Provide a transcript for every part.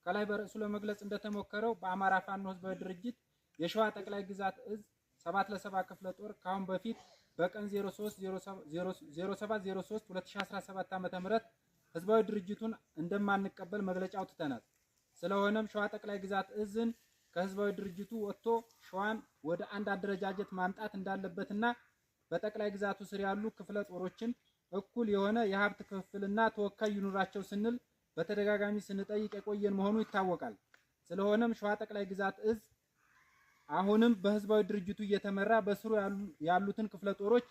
ከላይ በርዕሱ ለመግለጽ እንደተሞከረው በአማራ ፋኖ ህዝባዊ ድርጅት የሸዋ ጠቅላይ ግዛት እዝ 7-7 ክፍለ ጦር ካሁን በፊት በቀን 03 07 03 2017 ዓ.ም ህዝባዊ ድርጅቱን እንደማንቀበል መግለጫ አውጥተናል። ስለሆነም ሸዋ ጠቅላይ ግዛት እዝን ከህዝባዊ ድርጅቱ ወጥቶ ሸዋን ወደ አንድ አደረጃጀት ማምጣት እንዳለበትና በጠቅላይ ግዛቱ ስር ያሉ ክፍለ ጦሮችን እኩል የሆነ የሀብት ክፍፍልና ተወካይ ይኑራቸው ስንል በተደጋጋሚ ስንጠይቅ የቆየን መሆኑ ይታወቃል። ስለሆነም ሸዋ ጠቅላይ ግዛት እዝ አሁንም በህዝባዊ ድርጅቱ እየተመራ በስሩ ያሉትን ክፍለ ጦሮች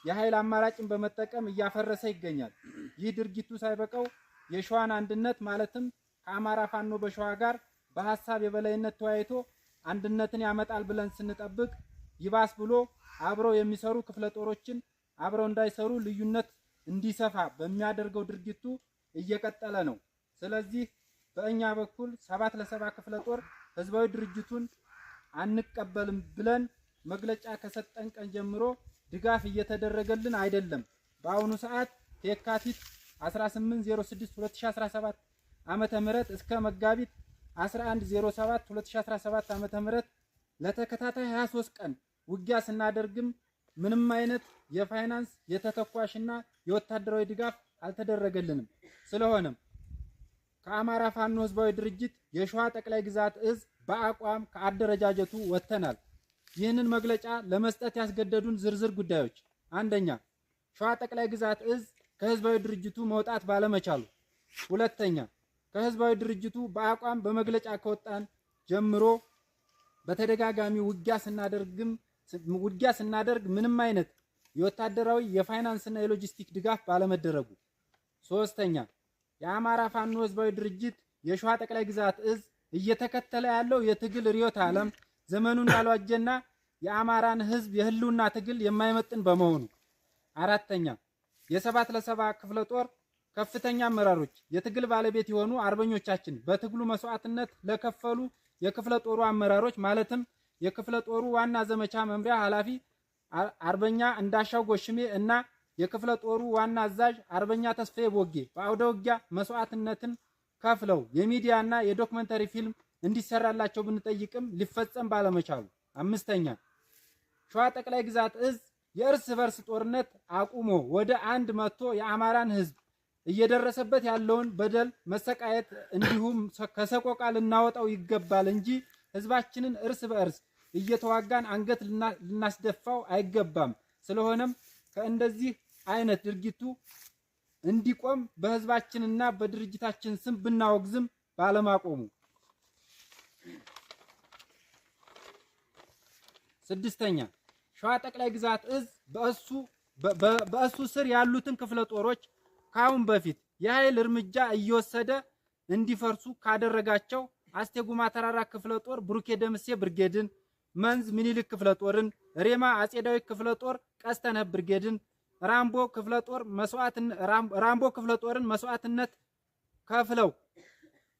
የኃይል አማራጭን በመጠቀም እያፈረሰ ይገኛል። ይህ ድርጊቱ ሳይበቃው የሸዋን አንድነት ማለትም ከአማራ ፋኖ በሸዋ ጋር በሀሳብ የበላይነት ተወያይቶ አንድነትን ያመጣል ብለን ስንጠብቅ ይባስ ብሎ አብረው የሚሰሩ ክፍለ ጦሮችን አብረው እንዳይሰሩ ልዩነት እንዲሰፋ በሚያደርገው ድርጊቱ እየቀጠለ ነው። ስለዚህ በእኛ በኩል 7-7 ክፍለ ጦር ህዝባዊ ድርጅቱን አንቀበልም ብለን መግለጫ ከሰጠን ቀን ጀምሮ ድጋፍ እየተደረገልን አይደለም። በአሁኑ ሰዓት ከየካቲት 1806 2017 ዓመተ ምህረት እስከ መጋቢት 1107 2017 ዓመተ ምህረት ለተከታታይ 23 ቀን ውጊያ ስናደርግም ምንም አይነት የፋይናንስ፣ የተተኳሽና የወታደራዊ ድጋፍ አልተደረገልንም። ስለሆነም ከአማራ ፋኖ ህዝባዊ ድርጅት የሸዋ ጠቅላይ ግዛት እዝ በአቋም ከአደረጃጀቱ ወጥተናል። ይህንን መግለጫ ለመስጠት ያስገደዱን ዝርዝር ጉዳዮች፣ አንደኛ፣ ሸዋ ጠቅላይ ግዛት እዝ ከህዝባዊ ድርጅቱ መውጣት ባለመቻሉ፣ ሁለተኛ፣ ከህዝባዊ ድርጅቱ በአቋም በመግለጫ ከወጣን ጀምሮ በተደጋጋሚ ውጊያ ስናደርግ ምንም አይነት የወታደራዊ፣ የፋይናንስና የሎጂስቲክ ድጋፍ ባለመደረጉ፣ ሶስተኛ፣ የአማራ ፋኖ ህዝባዊ ድርጅት የሸዋ ጠቅላይ ግዛት እዝ እየተከተለ ያለው የትግል ርዕዮተ ዓለም ዘመኑን ያልዋጀና የአማራን ህዝብ የህልውና ትግል የማይመጥን በመሆኑ፣ አራተኛ፣ የ7-7 ክፍለ ጦር ከፍተኛ አመራሮች የትግል ባለቤት የሆኑ አርበኞቻችን በትግሉ መስዋዕትነት ለከፈሉ የክፍለ ጦሩ አመራሮች ማለትም የክፍለ ጦሩ ዋና ዘመቻ መምሪያ ኃላፊ አርበኛ እንዳሻው ጎሽሜ እና የክፍለ ጦሩ ዋና አዛዥ አርበኛ ተስፋዬ ቦጌ በአውደ ውጊያ መስዋዕትነትን ከፍለው የሚዲያና የዶክመንተሪ ፊልም እንዲሰራላቸው ብንጠይቅም ሊፈጸም ባለመቻሉ፣ አምስተኛ፣ ሸዋ ጠቅላይ ግዛት እዝ የእርስ በርስ ጦርነት አቁሞ ወደ አንድ መጥቶ የአማራን ህዝብ እየደረሰበት ያለውን በደል፣ መሰቃየት እንዲሁም ከሰቆቃ ልናወጣው ይገባል እንጂ ህዝባችንን እርስ በእርስ እየተዋጋን አንገት ልናስደፋው አይገባም። ስለሆነም ከእንደዚህ አይነት ድርጊቱ እንዲቆም በህዝባችንና በድርጅታችን ስም ብናወግዝም ባለማቆሙ፣ ስድስተኛ፣ ሸዋ ጠቅላይ ግዛት እዝ በእሱ ስር ያሉትን ክፍለ ጦሮች ከአሁን በፊት የኃይል እርምጃ እየወሰደ እንዲፈርሱ ካደረጋቸው አስቴጉማ ተራራ ክፍለ ጦር ብሩኬ ደምሴ ብርጌድን፣ መንዝ ሚኒሊክ ክፍለ ጦርን፣ ሬማ አጼ ዳዊት ክፍለ ጦር ቀስተነህ ብርጌድን፣ ራምቦ ክፍለ ጦርን መስዋዕትነት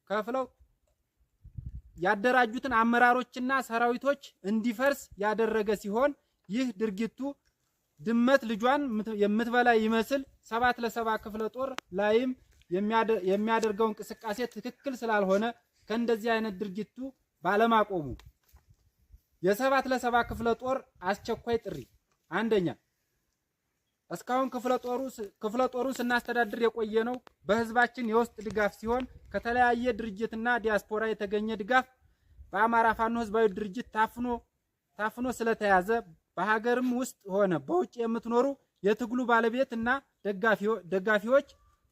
ከፍለው ያደራጁትን አመራሮችና ሰራዊቶች እንዲፈርስ ያደረገ ሲሆን ይህ ድርጊቱ ድመት ልጇን የምትበላ ይመስል 7-7 ክፍለ ጦር ላይም የሚያደርገው እንቅስቃሴ ትክክል ስላልሆነ ከእንደዚህ አይነት ድርጊቱ ባለማቆሙ። የ7-7 ክፍለ ጦር አስቸኳይ ጥሪ፣ አንደኛ፣ እስካሁን ክፍለ ጦሩን ስናስተዳድር የቆየ ነው በህዝባችን የውስጥ ድጋፍ ሲሆን ከተለያየ ድርጅትና ዲያስፖራ የተገኘ ድጋፍ በአማራ ፋኖ ህዝባዊ ድርጅት ታፍኖ ስለተያዘ በሀገርም ውስጥ ሆነ በውጭ የምትኖሩ የትግሉ ባለቤት እና ደጋፊዎች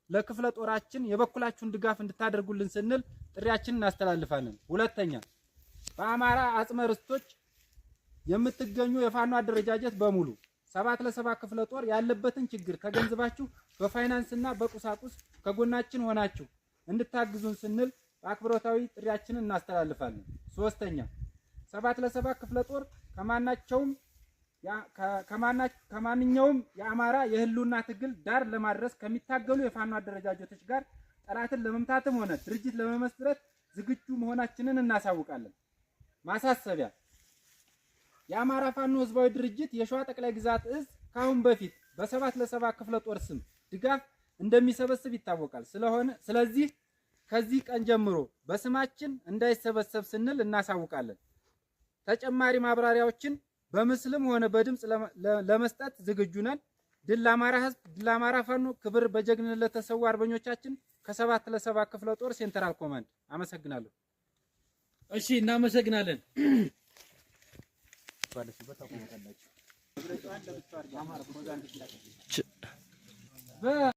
ለክፍለ ጦራችን የበኩላችሁን ድጋፍ እንድታደርጉልን ስንል ጥሪያችንን እናስተላልፋለን። ሁለተኛ፣ በአማራ አጽመ ርስቶች የምትገኙ የፋኖ አደረጃጀት በሙሉ 7-7 ክፍለ ጦር ያለበትን ችግር ተገንዝባችሁ በፋይናንስ እና በቁሳቁስ ከጎናችን ሆናችሁ እንድታግዙን ስንል በአክብሮታዊ ጥሪያችንን እናስተላልፋለን። ሶስተኛ፣ 7-7 ክፍለ ጦር ከማንኛውም የአማራ የህልውና ትግል ዳር ለማድረስ ከሚታገሉ የፋኖ አደረጃጀቶች ጋር ጠላትን ለመምታትም ሆነ ድርጅት ለመመስረት ዝግጁ መሆናችንን እናሳውቃለን። ማሳሰቢያ፣ የአማራ ፋኖ ህዝባዊ ድርጅት የሸዋ ጠቅላይ ግዛት እዝ ከአሁን በፊት በ7-7 ክፍለ ጦር ስም ድጋፍ እንደሚሰበስብ ይታወቃል። ስለዚህ ከዚህ ቀን ጀምሮ በስማችን እንዳይሰበሰብ ስንል እናሳውቃለን። ተጨማሪ ማብራሪያዎችን በምስልም ሆነ በድምፅ ለመስጠት ዝግጁ ነን። ድል ለአማራ ህዝብ፣ ድል ለአማራ ፋኖ፣ ክብር በጀግንነት ለተሰዉ አርበኞቻችን። ከ7-7 ክፍለ ጦር central command። አመሰግናለሁ። እሺ፣ እናመሰግናለን።